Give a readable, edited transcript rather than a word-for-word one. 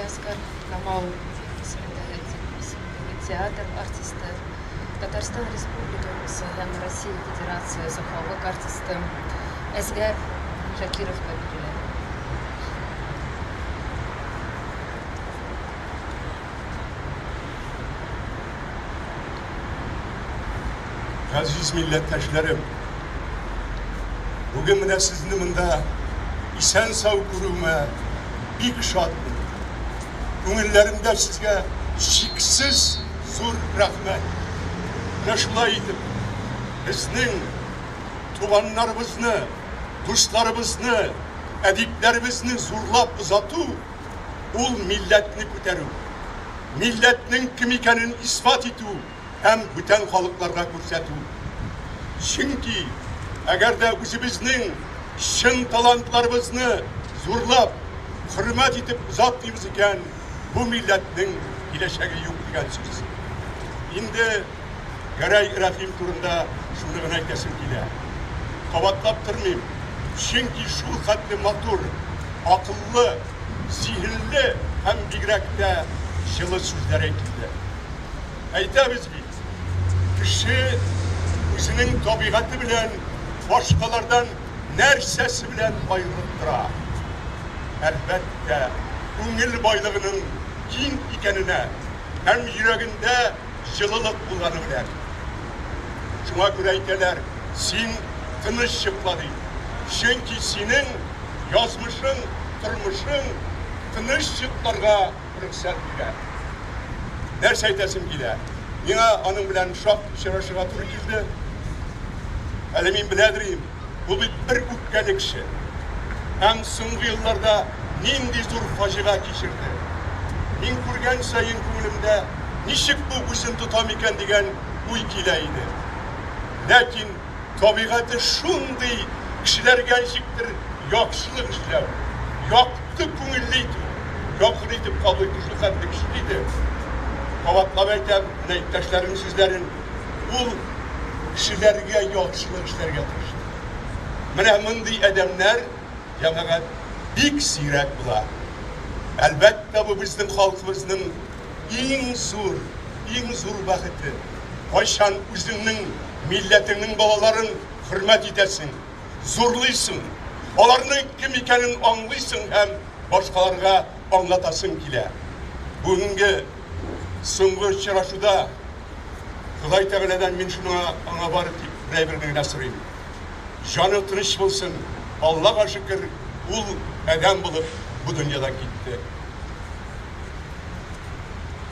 Галиәсгар Камал исемендәге исемендәге театр артисты, Татарстан Республикасы һәм Россия Федерациясе халык артисты Әсгар Шакировка бирелә. Газиз милләттәшләрем, бүген менә сезне монда исән-сау күрүемә бик шатмын. Күңелләремдә сезгә чиксез зур рәхмәт. Менә шулай итеп, безнең туганнарыбызны, дусларыбызны, әдипләребезне зурлап озату, ул милләтне күтәрү, милләтнең кем икәнен исбат итү һәм бүтән халыкларга күрсәтү. Чөнки, әгәр дә үзебезнең чын талантларыбызны зурлап, хөрмәт итеп озатмыйбыз икән, бу милләтнең киләчәге юк дигән сүз. Инде Гәрәй Рәхим турында шуны гына әйтәсем килә. Кабатлап тормыйм, чөнки шул хәтле матур, акыллы, зиһенле һәм бигрәк тә җылы сүзләр әйтелде. Әйтәбез бит, кеше үзенең табигате белән башкалардан нәрсәсе белән аерылып тора? Әлбәттә, күңел байлыгының киң икәненә һәм йөрәгендә җылылык булганы белән. Шуңа күрә әйтәләр, син тыныч йокла дип. Чөнки синең язмышың, тормышың тыныч йокларга рөхсәт бирә. Нәрсә әйтәсем килә? Миңа аның белән шактый очрашырга туры килде. Әле мин беләдер идем, ул бит бер үпкәле кеше. Һәм соңгы елларда нинди зур фаҗига кичерде. Мин күргән саен күңелемдә ничек бу үзен тота микән дигән уй килә иде. Ләкин табигате шундый, кешеләргә ничектер яхшылык эшләү, якты күңелле итү, якын итеп кабул итү шул хәтле көчле иде. Кабатлап әйтәм, менә иптәшләрнең сүзләрен, ул кешеләргә яхшылык эшләргә тырышты. Менә мондый адәмнәр, җәмәгать, бик сирәк була. Әлбәттә, бу безнең халкыбызның иң зур, иң зур бәхете. Кайчан үзеңнең милләтеңнең балаларын хөрмәт итәсең, зурлыйсың, аларның кем икәнен аңлыйсың һәм башкаларга аңлатасың килә. Бүгенге соңгы очрашуда Ходай Тәгаләдән мин шуны аңа бары тик бер әйберне генә сорыйм. Җаны тыныч булсын, Аллага шөкер, ул адәм булып бу дөньядан китте.